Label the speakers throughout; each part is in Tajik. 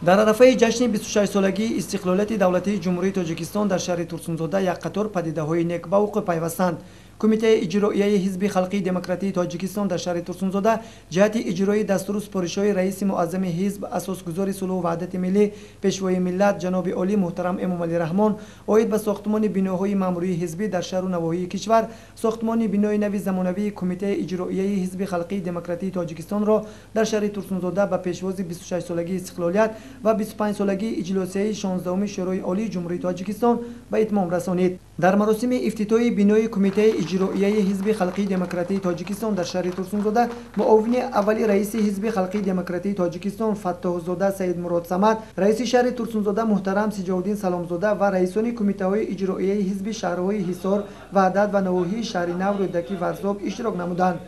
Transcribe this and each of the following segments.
Speaker 1: Дар арафаи ҷашни 26-солагии истиқлолияти давлатии Ҷумҳурии Тоҷикистон дар шаҳри Турсунзода як қатор падидаҳои нек ба вуқӯъ пайвастанд. Кумитаи иҷроияи Ҳизби халқии демократии Тоҷикистон дар шаҳри Турсунзода ҷиҳати иҷрои дастуру супоришҳои раиси муаззами ҳизб, асосгузори сулҳу ваҳдати миллӣ, пешвои миллат, ҷаноби олӣ муҳтарам Эмомалӣ Раҳмон оид ба сохтмони биноҳои маъмурии ҳизбӣ дар шаҳру навоҳии кишвар, сохтмони бинои нави замонавии Кумитаи иҷроияи Ҳизби халқии демократии Тоҷикистонро дар шаҳри Турсунзода ба пешвози 26-солагии истиқлолият ва 25-солагии иҷлосияи 16-уми Шӯрои Олии Ҷумҳурии Тоҷикистон ба итмом расонид. Дар маросими ифтитоҳи бинои Кумитаи иҷроияи Ҳизби халқии демократии Тоҷикистон дар шаҳри Турсунзода муовини аввали раиси Ҳизби халқии демократии Тоҷикистон Фаттоҳзода Саидмурод Самад, раиси шаҳри Турсунзода муҳтарам Сиҷовуддин Саломзода ва раисони кумитаҳои иҷроияи ҳизби шаҳрҳои Ҳисор, Ваҳдат ва навоҳии шаҳри Нав, Рӯдакӣ, Варзоб иштирок намуданд.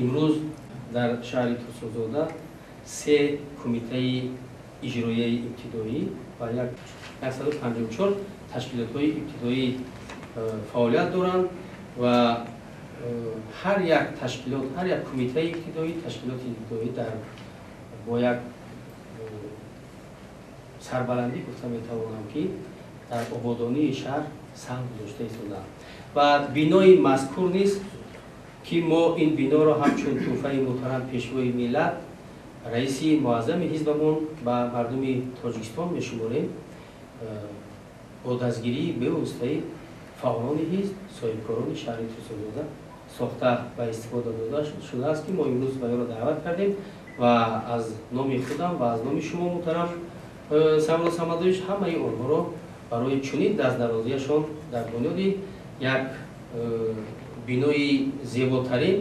Speaker 2: Имрӯз дар шаҳри Турсунзода се кумитаи иҷроияи ибтидоӣ ва 154 ташкилотҳои ибтидоӣ фаъолият доранд ва ҳар як ташкилот, ҳар як кумитаи ибтидоӣ, ташкилоти ибтидоӣ дар бо як сарбаландӣ гуфта метавонам, ки дар ободонии шаҳр саҳм гузошта истодаанд. Ва бинои мазкур низ, ки мо ин биноро ҳамчун тӯҳфаи муҳтарам пешвои миллат, раиси муаззами ҳизбамон ба мардуми Тоҷикистон мешуморем, бо дастгирии бевоситаи фаъолони ҳизб, соҳибкорони шаҳри Турсунзода сохта ва истифода дода шудааст, ки мо имрӯз ба ёро даъват кардем ва аз номи худам ва аз номи шумо муҳтарам Самрод Самадович ҳамаи онҳоро барои чунин дастдарозияшон дар бунёди як бинои зеботарин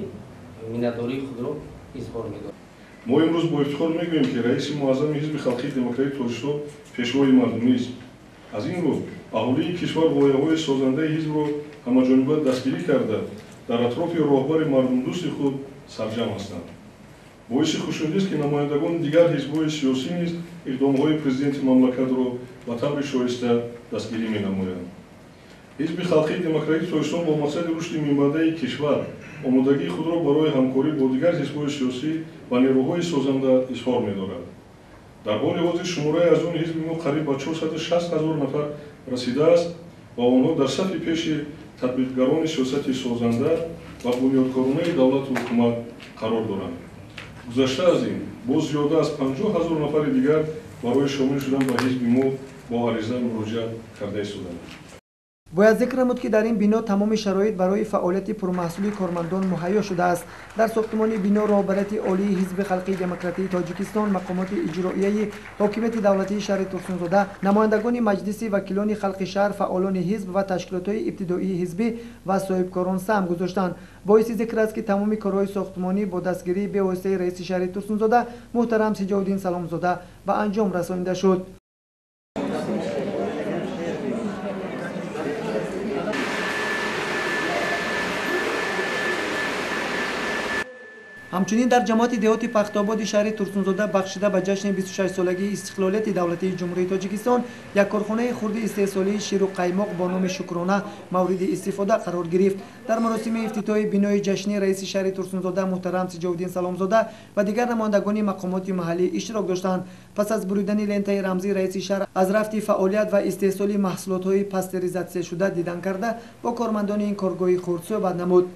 Speaker 2: миннатдории худро изҳор медорам.
Speaker 3: Мо имрӯз бо ифтихор мегӯем, ки раиси муаззами Ҳизби халқии демократии Тоҷикистон пешвои мардумист. Аз ин рӯ аҳолии кишвар ғояҳои созандаи ҳизбро ҳамаҷониба дастгирӣ карда, дар атрофи роҳбари мардумдӯсти худ сарҷамъ ҳастанд. Боиси хушнудист, ки намояндагони дигар ҳизбҳои сиёсӣ низ иқдомҳои президенти мамлакатро ба таври шоиста дастгирӣ менамоянд. Ҳизби халқии демократии Тоҷикистон бо мақсади рушди минбаъдаи кишвар омодагии худро барои ҳамкорӣ бо дигар ҳизбҳои сиёсӣ ва нерӯҳои созанда изҳор медорад. Дар ҳоли ҳозир шумораи аъзони ҳизби мо қариб ба 460 ҳазор нафар расидааст ва онҳо дар сафи пеши татбиқгарони сиёсати созанда ва бунёдкоронаи давлату ҳукумат қарор доранд. Гузашта аз ин, боз зиёда аз 50 ҳазор нафари дигар барои шомил шудан ба ҳизби мо бо ариза муроҷиат карда истоданд.
Speaker 1: Бояд зикр намуд, ки дар ин бино тамоми шароит барои фаъолияти пурмаҳсули кормандон муҳайё шудааст. Дар сохтмони бино роҳбарияти олии Ҳизби халқии демократии Тоҷикистон, мақомоти иҷроияи ҳокимияти давлатии шаҳри Турсунзода, намояндагони маҷлиси вакилони халқи шаҳр, фаъолони ҳизб ва ташкилотҳои ибтидоии ҳизбӣ ва соҳибкорон саҳм гузоштанд. Боиси зикр аст, ки тамоми корҳои сохтмонӣ бо дастгирии бевоситаи раиси шаҳри Турсунзода муҳтарам Сиҷовуддин Саломзода ба анҷом расонида шуд. Ҳамчунин дар ҷамоати деҳоти Пахтободи шаҳри Турсунзода бахшида ба ҷашни 26-солагии истиқлолияти давлатии Ҷумҳурии Тоҷикистон як корхонаи хурди истеҳсолии ширу қаймоқ бо номи Шукрона мавриди истифода қарор гирифт. Дар маросими ифтитоҳи бинои ҷашнӣ раиси шаҳри Турсунзода муҳтарам Сиҷовуддин Саломзода ва дигар намояндагони мақомоти маҳаллӣ иштирок доштанд. Пас аз буридани лентаи рамзӣ раиси шаҳр аз рафти фаъолият ва истеҳсоли маҳсулотҳои пастеризатсияшуда дидан карда, бо кормандони ин коргоҳи хурд суҳбат намуд.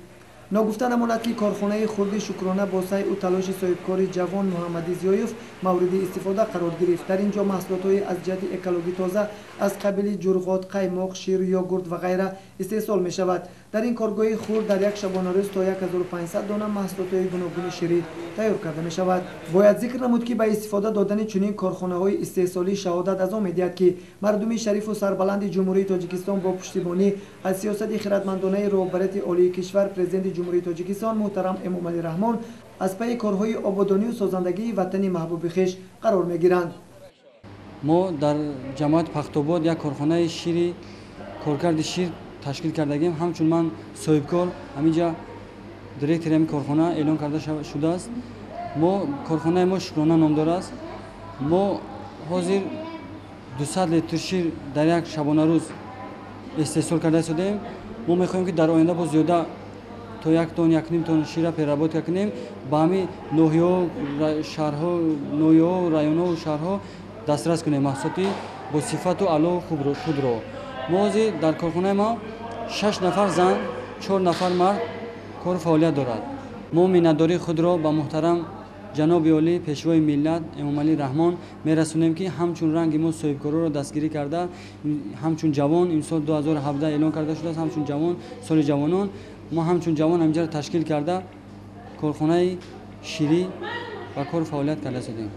Speaker 1: Ногуфта намонад, ки корхонаи хурди Шукрона бо сайъу талоши соҳибкори ҷавон Муҳаммади Зиёев мавриди истифода қарор гирифт. Дар ин ҷо маҳсулотҳои аз ҷиҳати экологӣ тоза аз қабили ҷурғот, қаймоқ, шир, йогурт ва ғайра истеҳсол мешавад. Дар ин коргоҳи хурд дар як шабонарӯз то 1500 дона маҳсулотҳои гуногуни ширӣ тайёр карда мешавад. Бояд зикр намуд, ки ба истифода додани чунин корхонаҳои истеҳсолӣ шаҳодат аз он медиҳад, ки мардуми шарифу сарбаланди Ҷумҳурии Тоҷикистон бо пуштибонӣ аз сиёсати хиратмандонаи роҳбарияти олии кишвар, президенти Ҷумҳурии Тоҷикистон муҳтарам Эмомалӣ Раҳмон аз пайи корҳои ободонию созандагии ватани маҳбуби хеш қарор мегиранд.
Speaker 4: Мо дар ҷамоати Пахтобод як корхонаи шири коркарди шир ташкил кардагим. Ҳамчун ман соҳибкор ҳаминҷа директори ҳамин корхона эълон карда шудааст. Мо корхонаи мо Шукрона ном дорааст. Мо ҳозир 200 литр шир дар як шабонарӯз истеҳсол карда истодаем. Мо мехоҳем, ки дар оянда боз зиёда То 1 тонн, 1.5 тонн шира переработка кунем, ба ҳамин ноҳияҳо, шаҳрҳо, ноҳияҳо, районҳо, шаҳрҳо дастрас кунем маҳсулоти бо сифату аъло худро. Мо ҳозир дар корхонаи мо 6 нафар зан, 4 нафар мард кору фаъолият дорад. Мо миннатдории худро ба муҳтарам ҷаноби олӣ, пешвои миллат Эмомалӣ Раҳмон мерасонем, ки ҳамчун ранги мо соҳибкорҳоро дастгирӣ карда, ҳамчун ҷавон имсол 2017 эълон карда шудааст, ҳамчун ҷавон, соли ҷавонон, мо ҳамчун ҷавон ҳаминҷаро ташкил карда корхонаи ширӣ ва кору фаъолият карда истодем.